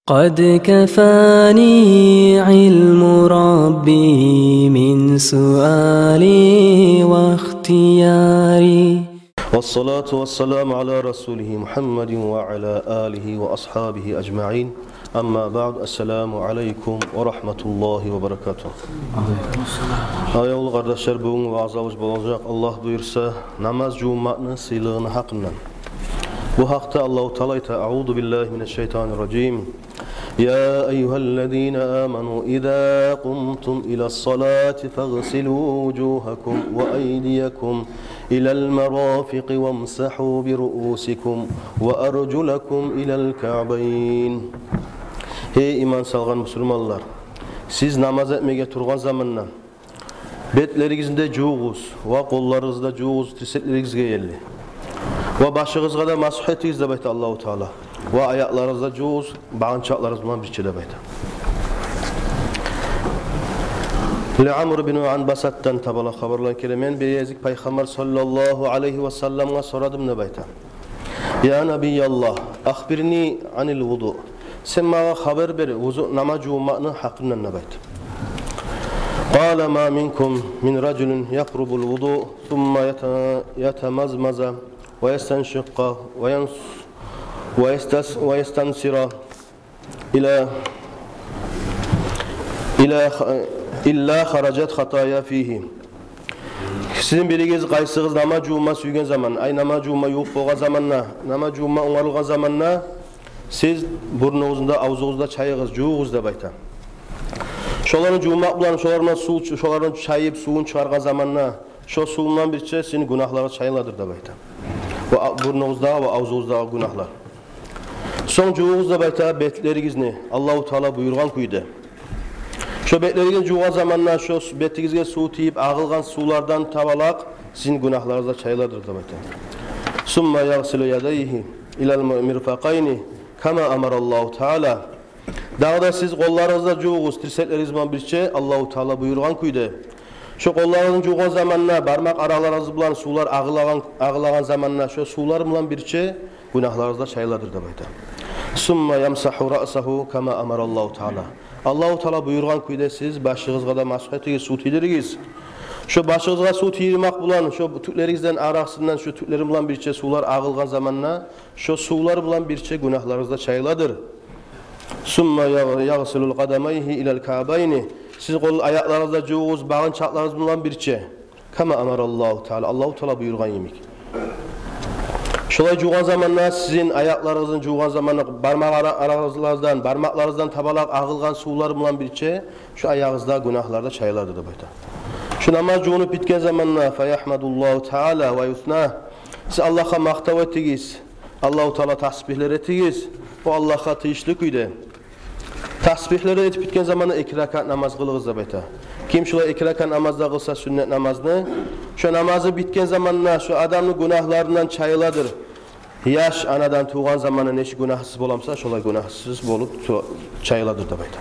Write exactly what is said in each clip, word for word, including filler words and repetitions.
قد كفاني علم ربي من سؤالي واختياري. والصلاة والسلام على رسوله محمد وعلى آله وأصحابه أجمعين. أما بعد، السلام عليكم ورحمة الله وبركاته. Аявлу къардашлар, бугюн ваъзабыз болажакъ, Аллагь буюрса, намаз жувунмакъны сыйлыгъыны гьакъындан. Бу гьакъда Аллагьу Таала айта: أعوذ بالله من الشيطان الرجيم. يا أيها الذين آمنوا إذا قمتم إلى الصلاة فاغسلوا وجوهكم وأيديكم إلى المرافق وامسحوا برؤوسكم وأرجلكم إلى الكعبين. Гьей иман салгъан мусулманлар, сиз намаз этмеге тургъан заманда бетлеригизни де жувугъуз ва къолларыгъызны да жувугъуз тирсеклеригизге ерли. Ва башыгъызгъа да масгь этигиз деп айта Аллагьу Таала. Ва аякъларыгъызны да жувугъуз багъынчакъларыгъыз булан бирче деп айта. Ли Амр бин Анбасатдан таба хабарлангъан керен, мен бир гезик Пайхаммар саллаллагьу алайгьи ва салламгъа сорадым деп айта. يا نبي الله، أخبرني عن الوضوء. Сен магъа хабар бер вузу, намаз жувунмакъны гьакъындан деп айта. قال: ما منكم من رجل يقرب الوضوء ثم يت-، يتمضمض ويستنشق وينس-، ويستس-، ويستنثر إلا، إلا خ-، إلا خرجت خطاياه فيه. Сизин биригиз къайсыгъыз намаз жувунма сюйген заман, ай, намаз жувунма ювукъ болгъан заманда, намаз жувунма онгарылгъан заманда, сиз бурнугъузну да, авзугъузну да чайыгъыз, жувугъуз деп айта. Шоланы жувунмакъ булан, шолардан сув, шолардан чайып, сувун чыгъаргъан заманда, шо сув булан бирче сизин гюнагьларыгъыз чайыладыр деп айта. Ва а-, бурнугъуздагъы ва авзугъуздагъы гюнагьлар. Сонг жувугъуз деп айта бетлеригизни, Аллагьу Таала буюргъан кюйде. Шо бетлеригизни жувгъан заманда шо с-, бетигизге сув тийип агъылгъан сувлардан табалакъ сизин гюнагьларыгъыз да чайыладыр деп айта. ثم يغسل يديه إلى المرفقين كما أمر الله تعالى. Дагъы да сиз къолларыгъызны да жувугъуз тирсеклеригиз булан бирче, Аллагьу Таала буюргъан кюйде. Шо къолларыгъызны жувгъан заманда бармакъ араларыгъыз булан сувлар агъылагъан, агъылагъан заманда шо сувлар булан бирче гюнагьларыгъыз да чайыладыр деп айта. ثم يمسح رأسه كما أمر الله تعالى. Аллагьу Таала буюргъан кюйде сиз башыгъызгъа да масгь этигиз, сув тийдиригиз. Шо башыгъызгъа сув тийдирмек булан, шо тюклеригизден арасындан, шо тюклери булан бирче сувлар агъылгъан заманда, шо сувлар булан бирче гюнагьларыгъыз да чайыладыр. ثم يغ-، يغسل قدميه إلى الكعبين. Сиз къол, аякъларыгъызны да жувугъуз багъынчакъларыгъыз булан бирче. كما أمر الله تعالى. Аллагьу Таала буюргъан йимик. Шолай жувгъан заманда, сизин аякъларыгъызны жувгъан заманда, бармакъ ара-, араларыгъыздан, бармакъларыгъыздан табалакъ агъылгъан сувлар булан бирче, шо аягъыгъызда гюнагьлар да чайыладыр деп айта. Шо намаз жувунуп битген заманда, فيحمد الله تعالى ويثنى. Сиз Аллагьгъа макътав этигиз, Аллагьу Таала тасбигьлер этигиз, о Аллагьгъа тийишли кюйде. Тасбигьлер этип битген заманда эки ракаат намаз къылыгъыз деп айта. Ким шолай эки ракаат намаз да къылса, сюннет намазны, шо намазы битген заманда шо адамны гюнагьларындан чайыладыр. Яш анадан тувгъан заманда нечик гюнагьсыз боламса, шолай гюнагьсыз болуп ту-, чайыладыр деп айта.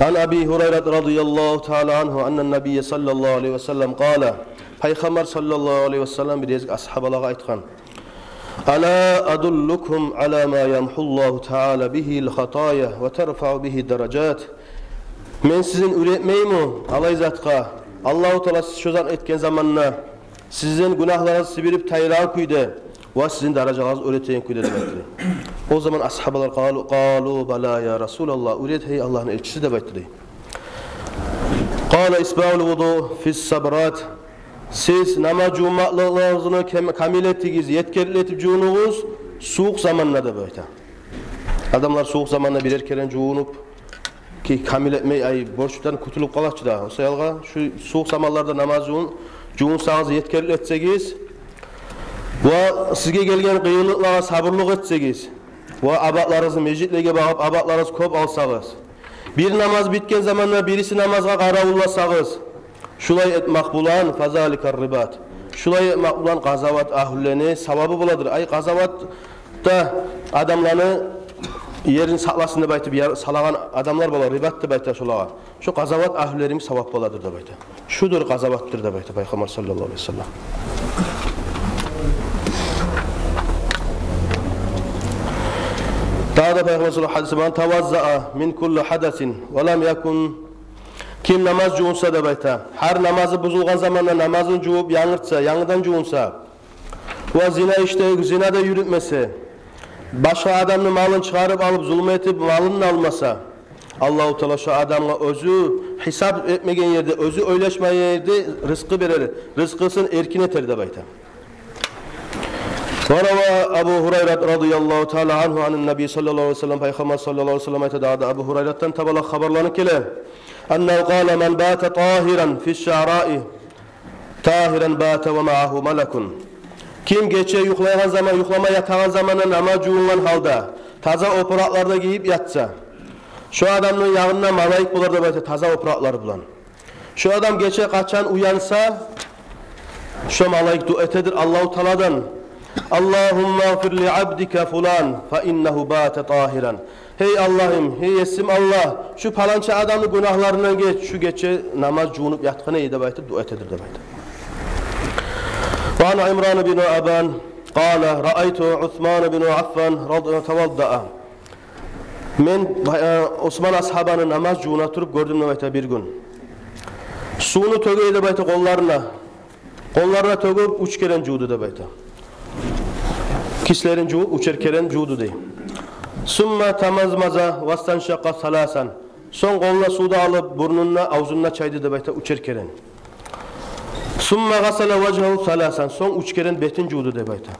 عن أبي هريرة رضي الله تعالى عنه أن النبي صلى الله عليه وسلم قال. Пайхаммар саллаллагьу алайгьи ва саллам бир гезик асгьабалагъа айтгъан: ألا أدلكم على ما يمحو الله تعالى به الخطايا وترفع به الدرجات. Мен сизин уьйретмейми алай затгъа, Аллагьу Таала сиз шо зат этген заманда сизин гюнагьларыгъызны сибирип тайдырагъан кюйде ва сизин даражаларыгъызны оьр этеген кюйде деп айтды. О заман асгьабалар: قالوا، قالوا بلى يا رسول الله, уьйрет, гьей Аллагьны элчиси, деп айтды дей. قال إسباغ الوضوء في الصبرات. Сиз намаз жувунмакълыгъыгъызны кем-, камил этигиз, еткерли этип жувунугъуз сувукъ заманда, деп айта. Адамлар сувукъ заманда бирер керен жувунуп, ки-, камил этмей, ай, борчлардан кютюлюп къала чы да. О саялгъа шу сувукъ заманларда намаз жувун-, жувунсагъыз, еткерли этсегиз, ва сизге гелген къыйынлыкълагъа сабурлукъ этсегиз, ва абатларыгъызны межитлеге багъып, абатларыгъыз кёп алсагъыз, бир намаз битген заманда бириси намазгъа къаравулласагъыз, шулай этмек булан, فذلك الرباط, шулай этмек булан къазават агьлюлени савабы боладыр. Ай, къазаватда адамланы ерин сакъласын деп айтып яр-, салагъан адамлар бола, рибат деп айта шолагъа. Шо къазават агьлюлени савап боладыр деп айта. Шудур къазаватдыр деп айта Пайхаммар саллаллагьу алайгьи ва саллам. Дагъы да Пайхаммар саллаллагьу алайгьи ва саллам: «Таваззаа мин кулли гьадасин ва лам якун». Ким намаз жувунса деп айта, гьар намазы бузулгъан заманда намазын жувуп янгыртса, янгыдан жувунса, ва зина ишде, зина да юрютмесе, башгъа адамны малын чыгъарып алып, зулму этип, малын да алмаса, Аллагьу Таала шо адамгъа оьзю гьисап этмеген ерде, оьзю ойлашмайгъан ерде рызкъы берер, рызкъысын эркин этер деп айта. Ва рава Абу Гьурайра радияллагьу таала ангьу анин Наби саллаллагьу алайгьи ва саллам, Пайхаммар саллаллагьу алайгьи ва саллам айта, дагъы да Абу Гьурайратдан табалакъ хабарланып геле. Аннагьу къала: «Ман бата тагьиран фи шшараи, тагьиран бата ва магьагьу малакун». Ким гече юхлайгъан заман, юхлама ятагъан заманда намаз жувунгъан гьалда, таза опуракълар да гийип ятса, шо адамны ягъында малайик болар деп айта, таза опуракълар булан. Шо адам гече къачан уянса, шо малайик дуа этедир Аллагьу Тааладан: «Аллагьумма гъфир ли абдика фулан, фа иннагьу бата тагьиран». «Гьей Аллагьым, гьей Есим Аллагь, шу паланча адамны гюнагьларындан геч, шу гече намаз жувунуп ятгъан эди», – деп айтып дуа этедир деп айта. Ва ан Имран бин Абан къала: «Раайту Усман бин Аффан радияллагьу таваддаа». Мен, э, Усман асгьабаны намаз жувуна туруп гёрдюм деп айта бир гюн. Сувну тёге эди деп айта къолларына. Къолларына тёгюп, уьч керен жувду деп айта. Кислерин жувуп, уьчер керен жувду дей. «Сумма тамазмаза вастаншакъа саласан». Сонг къолуна сув да алып, бурнун да, авзун да чайды деп айта уьчер керен. «Сумма гъасала важгьагьу саласан». Сонг уьч керен бетин жувду деп айта.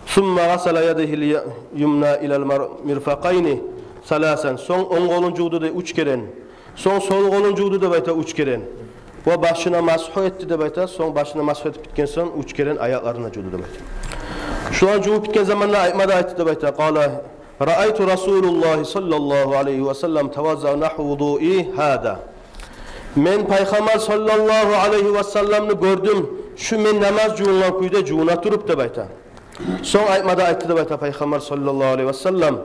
«Сумма гъасала ядайгьил я-, юмна илал мар-, мирфакъайни саласан». Сонг онг къолун жувду дей уьч керен. Сонг сол къолун жувду деп айта уьч керен. Ва башына масгьу этди деп айта. Сонг башына масгьу этип битген сонг уьч керен аякъларын да жувду деп айта. Шуланы жувуп битген заманда айтма да айтды деп айта. Къала: «Раайту Расулаллагьи саллаллагьу алайгьи ва саллам таваззаа нагьва вудуи гьаза». Мен Пайхаммар саллаллагьу алайгьи ва салламны гёрдюм, шу мен намаз жувунгъан кюйде жувуна туруп деп айта. Сонг айтма да айтды деп айта Пайхаммар саллаллагьу алайгьи ва саллам: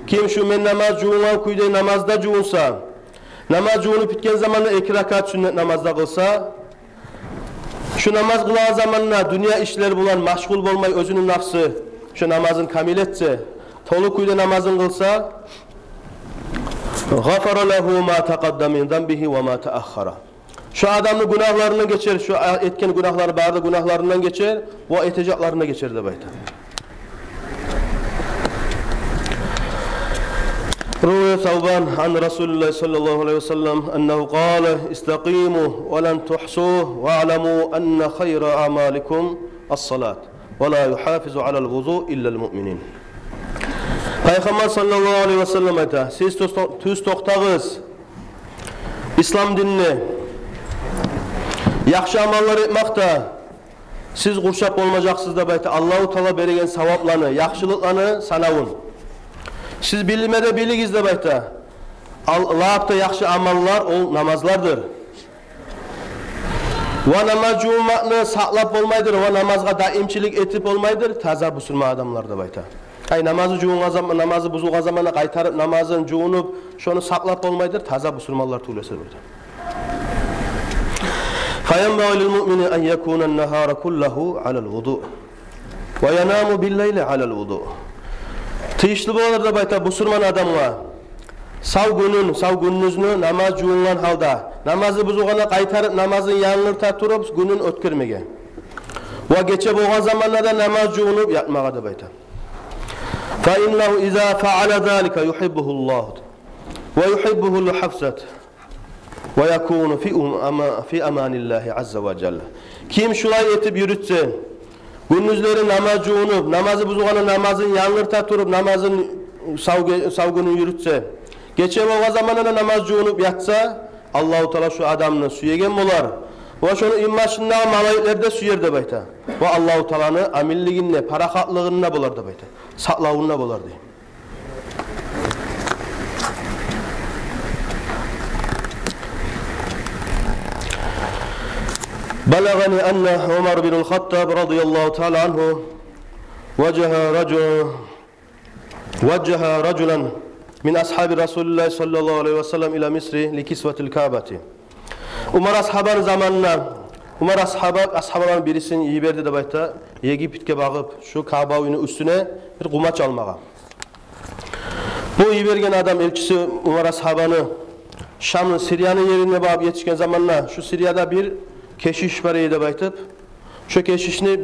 ким шу мен намаз жувунгъан кюйде намазда жувунса, намаз жувунуп битген заманда эки ракаат сюннет намаз да къылса, шу намаз къылагъан заманда дюнья ишлер булан машгъул болмай, оьзюню нафсы шу намазын камил этсе, толу кюйде намазын къылса, «гъафара лагьу ма такъаддама мин занбигьи ва ма тааххара». Шу адамны гюнагьларындан гечер, шу а-, этген гюнагьлары бары да гюнагьларындан гечер ва этежеклерин де гечер деп айта. Рувия Савбан ан Расулиллагьи саллаллагьу алайгьи ва саллам аннагьу къала: «Истакъиму ва лан тугьсу, ва аъламу анна хайра аъмаликум ас-салат, ва ла югьафизу алал вузу иллал муъминин». Пайхаммар саллаллагьу алайгьи ва саллам айта: «Сиз тюз то-, тюз токътагъыз ислам динде, яхшы амаллар этмакъда, сиз къуршап болмажакъсыз», – деп айта, Аллагьу Таала береген савапланы, яхшылыкъланы санавун. Сиз билме де билигиз деп айта, ал-, лап да яхшы амаллар ол намазлардыр. Ва намаз жувунмакъны сакълап болмайдыр, ва намазгъа даимчилик этип болмайдыр таза бусурман адамлар деп айта. Ай, намазы жувунгъан зам-, намазы бузулгъан заманда къайтарып намазын жувунуп, шону сакълап болмайдыр таза бусурманлар тюгюл эсе деп айта. «Фаянбагъи лил муъмини ан якуна ан-нагьара куллагьу алал вудуъ, ва янаму биллайли алал вудуъ». Тийишли боладыр деп айта бусурман адамгъа сав гюнюн, сав гюндюзню намаз жувунгъан гьалда, намазы бузулгъанда къайтарып намазын янгырта туруп гюнюн оьтгермеге. Ва гече болгъан заманда да намаз жувунуп ятмагъа деп айта. «Фа иннагьу иза фаъала залика югьиббугьуллагьу ва югьиббугьу хьафзат, ва якуну фи ум-, ама-, фи аманиллагьи азза ва жалла». Ким шулай этип юрютсе, гюндюзлери намаз жувунуп, намазы бузулгъанда намазын янгырта туруп, намазын сав ге-, сав гюнюн юрютсе, гече болгъан заманда да намаз жувунуп ятса, Аллагьу Таала шу адамны сюеген болар. Ва шону инбашындагъы малайиклер де сюер деп айта. Ва Аллагьу Тааланы аминлигинде, парахатлыгъында болар деп айта. Сакълавунда болар дей. Балагъани анна Умар бин аль-Хаттаб радияллагьу таала ангьу важагьа ражу-, важагьа ражулан мин асгьаби Расулиллагьи саллаллагьу алайгьи ва саллам ила Мисри ли кисватил Каабати. Умар асгьабаны заманында Умар асгьаба, асгьабаланы бирисин йиберди деп айта Египетге багъып, шу Кааба уьйню уьстюне бир къумач алмагъа. Бу йиберген адам, элчиси Умар асгьабаны, Шамны, Сирияны ерине барып етишген заманда, шу Сирияда бир кешиш бар эди деп айтып, шо кешишни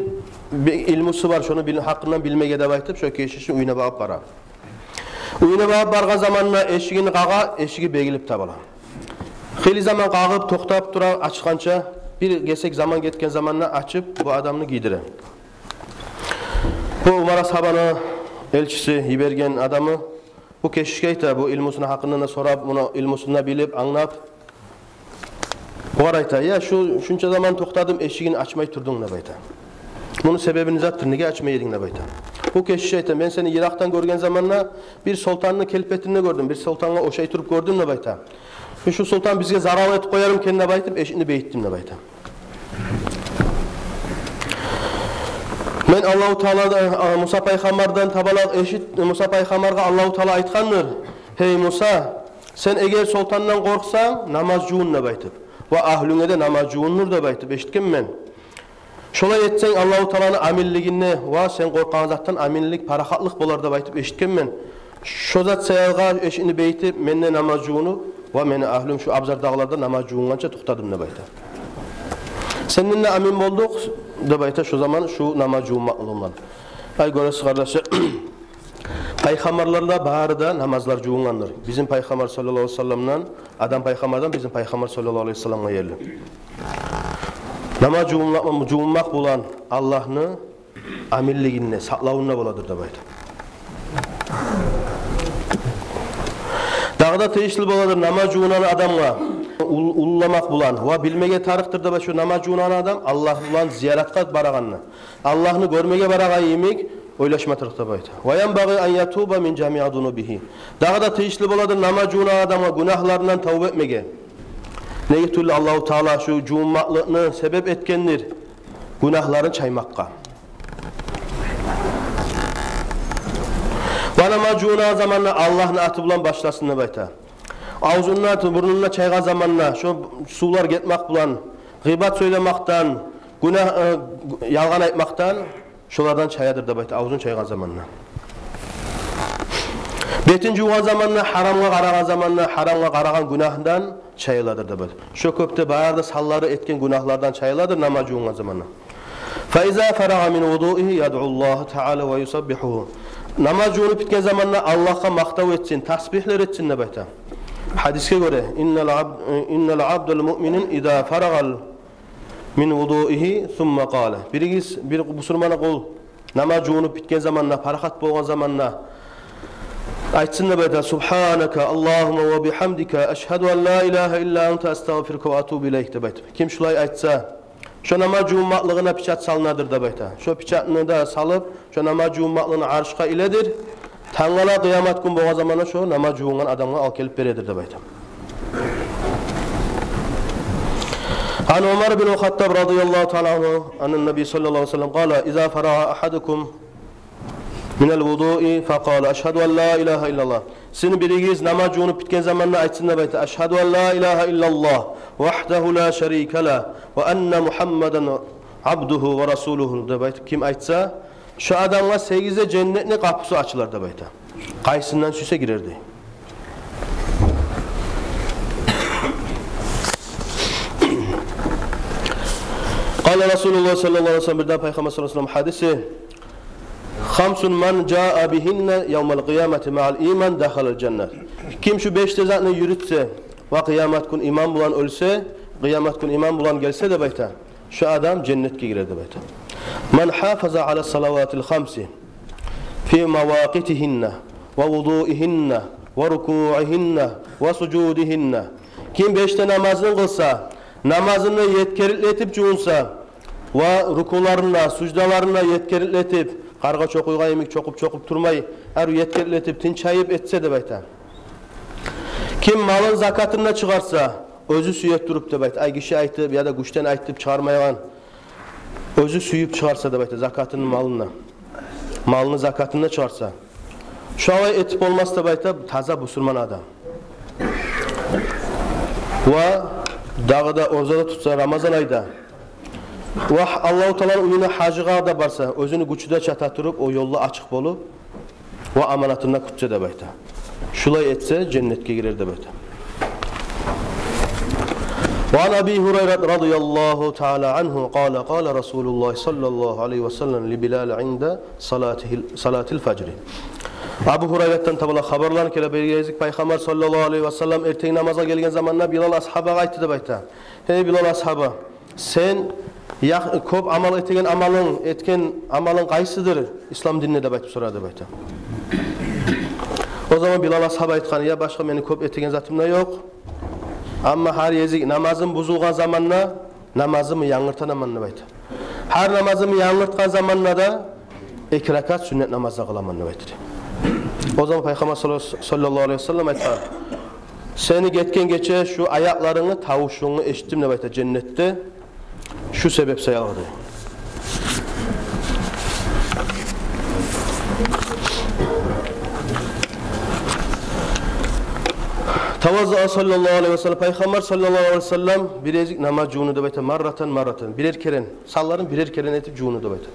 би-, илмусу бар, шону бил-, гьакъындан билмеге деп айтып, шо кешишни уьюне багъып бара. Уьюне багъып баргъан заманда эшигин къагъа, эшиги бегилип табула. Хыйлы заман къагъып, токътап тура, ачгъанча, бир гесек заман гетген заманда ачып, бу адамны гийдире. Бу Умар асгьабаны элчиси, йиберген адамы, бу кешишге айта, бу илмусуну гьакъындан да сорап, муну илмусун да билип, англап, бугъар айта: «Я, шу, шунча заман токътадым, эшигин ачмай турдунг», — деп айта. «Муну себебини затдыр, неге ачмай эдинг?» — деп айта. Бу кешиш айта: «Мен сени йыракъдан гёрген заманда бир солтанны келпетинде гёрдюм, бир солтангъа ошай туруп гёрдюм», — деп айта. «Шу солтан бизге зарал этип къоярмы экен деп айтып, эшикни бегитдим», — деп айта. «Мен Аллагьу Тааладан, а, Муса пайхаммардан табалакъ эшит-, Муса пайхаммаргъа Аллагьу Таала айтгъандыр: „Гьей Муса, сен эгер солтандан къоркъсанг, намаз жувун“, — деп айтып, — „ва агьлюнге де намаз жувундур“, — деп айтып эшитгенмен. „Шолай этсенг, Аллагьу Тааланы аминлигинде ва сен къоркъгъан затдан аминлик, парахатлыкъ болар“, — деп айтып эшитгенмен. Шо зат саялгъа эшикни бегитип, мен де намаз жувунуп, ва мени агьлюм, шу абзардагъылар да намаз жувунгъанча токътадым», — деп айта. «Сенден де амин болдукъ», — деп айта, — «шо заман шу намаз жувунмакълыгъындан». Ай, гёресиз, къардашлар, пайхаммарлар да бары да намазлар жувунгъандыр. Бизин пайхаммар саллаллагьу алайгьи ва салламдан, Адам пайхаммардан бизин пайхаммар саллаллагьу алайгьи ва салламгъа ерли. Намаз жувунмакъ, жувунмакъ булан Аллагьны аминлигинде, сакълавунда боладыр деп айта. Дагъы да тийишли боладыр намаз жувунагъан адамгъа ул-, уллуламакъ булан. Ва билмеге тарыкъдыр деп айта, шу намаз жувунагъан адам Аллагь булан зияратгъа барагъанны, Аллагьны гёрмеге барагъан йимик ойлашма тарыкъ деп айта. «Ва янбагъи ан ятуба мин жамиъи зунубигьи». Дагъы да тийишли боладыр намаз жувунагъан адамгъа гюнагьларындан тавба этмеге. Неге тюгюл Аллагьу Таала шу жувунмакълыкъны себеп этгендир гюнагьларын чаймакъгъа. Ва намаз жувунагъан заманда Аллагьны аты булан башласын деп айта. Авзунда, бурнунда чайгъан заманда, шо сувлар гетмек булан, гъыйбат сёйлемекден, гюнагь, э, ялгъан айтмакъдан, шолардан чаядыр деп айта, авзун чайгъан заманда. Бетин жувгъан заманда, гьарамгъа къарагъан заманда, гьарамгъа къарагъан гюнагьдан чайыладыр деп айта. Шо кюйде бары да санлары этген гюнагьлардан чайыладыр намаз жувунгъан заманда. «Фа иза фарагъа мин вудуигьи ядъуллагьа таала ва юсаббигьугьу». Намаз жувунуп битген заманда Аллагьгъа макътав этсин, тасбигьлер этсин деп айта. Гьадисге гёре: «Иннал абд-, иннал абдал муъмин иза фарагъа мин вудуигьи сумма къала». Биригиз, бир бусурман къул намаз жувунуп битген заманда, парахат болгъан заманда айтсын деп айта: «Субгьанака Аллагьумма ва бигьамдика, ашгьаду ан ла илагьа илла анта, астагъфирука ва атубу илайк», — деп айтып. Ким шулай айтса, шо намаз жувунмакълыгъына печать салынадыр деп айта. Шо печатны да салып, шо намаз жувунмакълыгъын аршгъа иледир. Тангала къыямат гюн болгъан заманда шо намаз жувунгъан адамгъа алып гелип бередир деп айта. Ан Умар бин Хаттаб радияллагьу таала ангьу, аннан Наби саллаллагьу алайгьи ва саллам къала: «Иза фарагъа агьадукум минал вудуи факъала: ашгьаду ан ла илагьа иллаллагь». Сизин биригиз намаз жувунуп битген заманда айтсын деп айта: «Ашгьаду ан ла илагьа иллаллагь, вагьдагьу ла шарика лагь, ва анна Мугьаммадан абдугьу ва расулугьу», — деп айтып ким айтса, шо адамгъа сегиз де женнетни къапусу ачылар деп айта. Къайсындан сюйсе гирер дей. Къала Расулуллагь саллаллагьу алайгьи ва саллам, бирдагъы Пайхаммар саллаллагьу алайгьи ва саллам гьадиси: «Хамсун ман жаа бигьинна явмал къиямати маъал иман дахалал жанна». Ким шу беш де затны юрютсе ва къыямат гюн иман булан оьлсе, къыямат гюн иман булан гелсе деп айта, шо адам женнетге гирер деп айта. «Ман гьафаза ала салаватил хамси фи мавакъитигьинна ва вудуигьинна ва рукуигьинна ва сужудигьинна». Ким беш де намазын къылса, намазын етгерикли этип жувунса, ва рукуларын да, суждаларын да етгерикли этип, къаргъа чокъуйгъан йимик чокъуп-чокъуп турмай, гьар етгерикли этип, тынчайып этсе деп айта. Ким малын закатын да чыгъарса, оьзю сюе туруп деп айта. Ай, гиши айтып яда гючден айтып чыгъармайгъан, оьзю сююп чыгъарса деп айта, закатын малын да. Малыны закатын да чыгъарса. Шолай этип болмас деп айта таза бусурман адам. Ва дагъы да ораза да тутса Рамазан айда. Ва Аллагьу Тааланы уьюне гьажгъа да барса, оьзюню гючю де чата туруп, о ёлда ачыкъ болуп, ва аманатын да кютсе деп айта. Шулай этсе, женнетге гирер деп айта. وعن أبي هريرة رضي الله تعالى عنه قال: قال رسول الله صلى الله عليه وسلم لبلال عند صلاته، صلاة الفجر. Абу Гьурайратдан таба хабарлар геле: бир гезик Пайхаммар саллаллагьу алайгьи васаллам эртен намазгъа гелген заманда Билал асгьабагъа айтды деп айта: «Гьей, Билал асгьаба, сен ях-, кёп амал этеген амалынг, этген амалынг къайсыдыр ислам динде?» — деп айтып сорады деп айта. О заман Билал асгьаба айтгъан: «Я, башгъа мени кёп этеген затым да ёкъ. Амма гьар гезик намазым бузулгъан заманда намазымны янгыртаман», — деп айта. «Гьар намазымны янгыртгъан заманда да эки ракаат сюннет намаз да къыламан», — деп айтды. О заман Пайхаммар салла-, саллаллагьу алайгьи васаллам айтгъан: «Сени гетген гече шу аякъларынгны тавушунгну эшитдим, — деп айта, — женнетде шу себеп саялы», — дей. توضأ صلى الله عليه وسلم, Пайхаммар саллаллагьу алайгьи васаллам бир гезик намаз жувунду деп айта, مرة مرة, бирер керен, санларын бирер керен этип жувунду деп айта.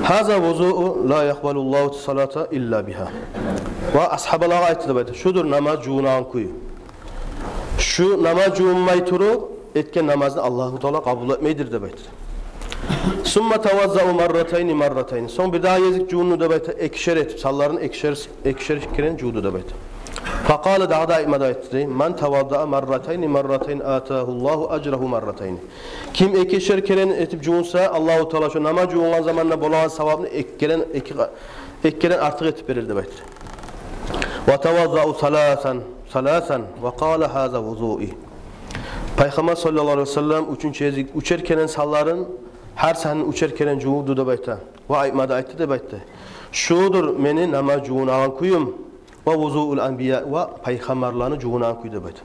هذا وضوء لا يقبل الله الصلاة إلا بها. Ва асгьабалагъа айтды деп айта: «Шудур намаз жувунагъан кюй. Шу намаз жувунмай туруп этген намазны Аллагьу Таала къабул этмейдир», — деп айтды. ثم توضأ مرتين مرتين. Сонг бирдагъы гезик жувунду деп айта, экишер этип, санларын экишер, экишер керен жувду деп айта. فقال, дагъы да айтма да айтды дей: من توضأ مرتين مرتين آتاه الله أجره مرتين. Ким экишер керен этип жувунса, Аллагьу Таала шо намаз жувунгъан заманда болагъан савабын эки керен, эки, эки керен артыкъ этип берер деп айтды. وتوضأ ثلاثا ثلاثا وقال هذا وضوئي. Пайхаммар саллаллагьу алайгьи васаллам уьчюнчю гезик уьчер керен санларын, гьар санын уьчер керен жувду деп айта. Ва айтма да айтды деп айтды: «Шудур мени намаз жувунагъан кюйюм. ووضوء الأنبياء, ва пайхаммарланы жувунагъан кюй», — деп айта.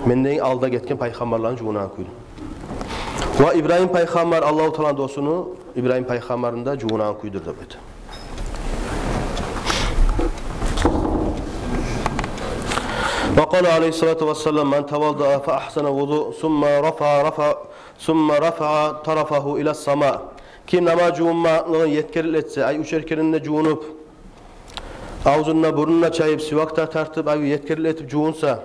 «Менден алда гетген пайхаммарланы жувунагъан кюй. Ва Ибрагьим пайхаммар, Аллагьу Тааланы досуну Ибрагьим пайхаммарны да жувунагъан кюйдюр», — деп айта. وقال عليه الصلاة والسلام: من توضأ فأحسن الوضوء ثم رفع، رفع، ثم رفع طرفه إلى السماء. Ким намаз жувунмакълыгъын етгерли этсе, ай, уьчер керен де жувунуп, авзун да, бурнун да чайып, сивак да тартып, ай, етгерли этип жувунса,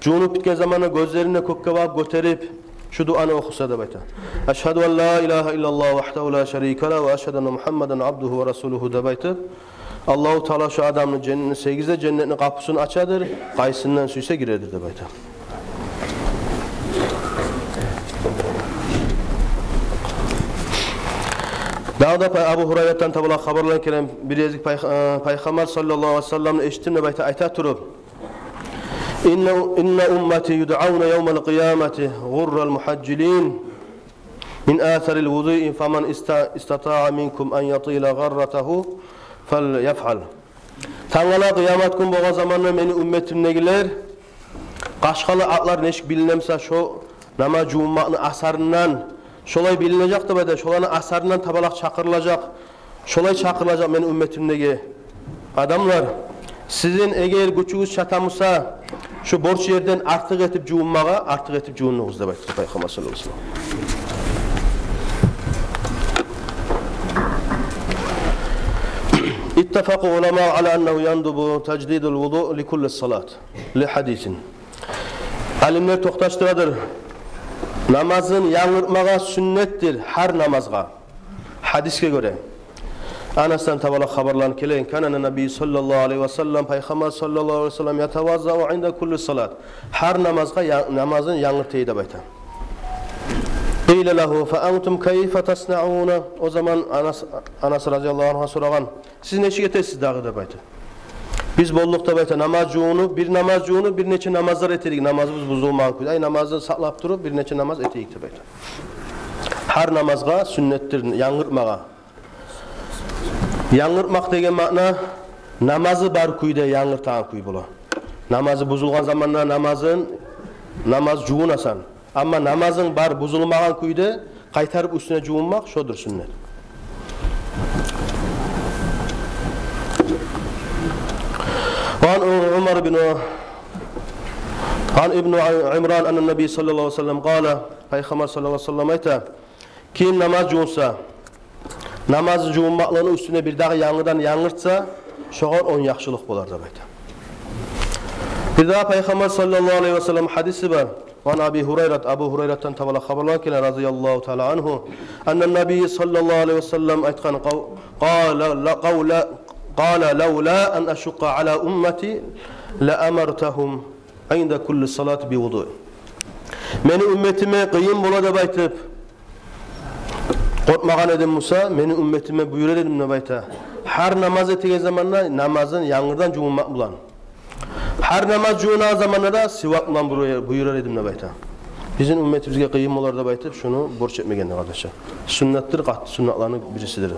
жувунуп битген заманда гёзлерин де кёкге багъып гётерип, шу дуаны охуса деп айта: أشهد أن لا إله إلا الله وحده لا شريك له وأشهد أن محمدا عبده ورسوله деп айтып, Аллагьу Таала шу адамны женнетни, сегиз де женнетни къапусун ачадыр, къайсындан сюйсе гирердир деп айта. Дагъы да пай-, Абу Гьурайратдан таба хабарлар геле: бир гезик пай-, э, Пайхаммар саллаллагьу алайгьи васалламны эшитдим деп айта, айта туруп: إن، إن أمتي يدعون يوم القيامة غرا محجلين من أثر الوضوء فمن است، استطاع منكم أن يطيل غرته فليفعل. Тангала къыямат гюн болгъан заманда мени уьмметимдегилер къашгъалы атлар нечик билине буса, шо намаз жувунмакъны асарындан, шолай билинежек деп айта, шоланы асарындан таба чакъырылажакъ, шолай чакъырылажакъ мени уьмметимдеги адамлар. Сизин эгер гючюгюз чата буса, шу борч ерден артыкъ этип жувунмагъа, артыкъ этип жувунугъуз деп айтды Пайхаммар саллаллагьу алайгьи васаллам. اتفق العلماء على أنه يندب تجديد الوضوء لكل صلاة لحديث. Алимлер токъташдырадыр: намазын янгыртмагъа сюннетдир гьар намазгъа. Гьадисге гёре, Анасдан таба хабарлар геле: كان النبي صلى الله عليه وسلم, Пайхаммар саллаллагьу алайгьи васаллам, يتوضأ عند كل صلاة, гьар намазгъа я-, намазын янгырта эди деп айта. قيل له: فأنتم كيف تصنعون؟ О заман Анас, Анас разияллагьу ангьугъа сорагъан: «Сиз нечик этесиз дагъы?» — деп айта. «Биз болдукъ, — деп айта, — намаз жувунуп, бир намаз жувунуп, бир нече намазлар эте эдик, намазыбыз бузулмагъан кюйде. Ай, намазны сакълап туруп, бир нече намаз эте эдик», — деп айта. Гьар намазгъа сюннетдир янгыртмагъа. Янгыртмакъ деген маъна намазы бар кюйде янгыртагъан кюй бола. Намазы бузулгъан заманда намазын, намаз жувунасан. Амма намазынг бар бузулмагъан кюйде къайтарып уьстюне жувунмакъ, шодур сюннет. وعن عمر بن، عن ابن عمران أن النبي صلى الله عليه وسلم قال, Пайхаммар саллаллагьу алайгьи васаллам айта: «Ким намаз жувунса, намаз жувунмакълыгъыны уьстюне бирдагъы янгыдан янгыртса, шогъар он яхшылыкъ болар», — деп айта. Бирдагъы Пайхаммар саллаллагьу алайгьи ва саллам гьадиси бар. Ва ан Аби Гьурайрат, Абу Гьурайратдан таба хабарлар геле, разияллагьу таала ангьу, анна ннабийя саллаллагьу алайгьи ва саллам айтгъан, къав-, къала ла-, къавла-, къала: «Лавла ан ашукъкъа ала уммати ла амартагьум инда кулли салати би вудуъ». Мени умметиме къыйын бола деп айтып къоркъмагъан эдим буса, мени умметиме буюрар эдим деп айта, гьар намаз этеген заманда намазын янгырдан жувунмакъ булан. Гьар намаз жувунагъан заманда да сивак булан буюрар, буюрар эдим деп айта. Бизин умметибизге къыйын болар деп айтып, шуну борч этмегенди, къардашлар. Суннатдыр, къатты суннатланы бирисидир.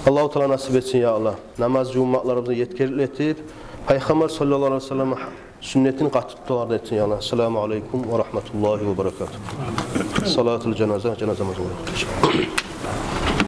Аллагьу таала насип этсин, я Аллагь. Намаз жувунмакъларыбызны етгерикли этип, Пайхаммар саллаллагьу алайгьи ва саллам суннатын къатты тутагъанлардан этсин, я Аллагь. Ассаламу алайкум ва рагьматуллагьи ва баракатугь. Салатул жаназа, жаназа намазы.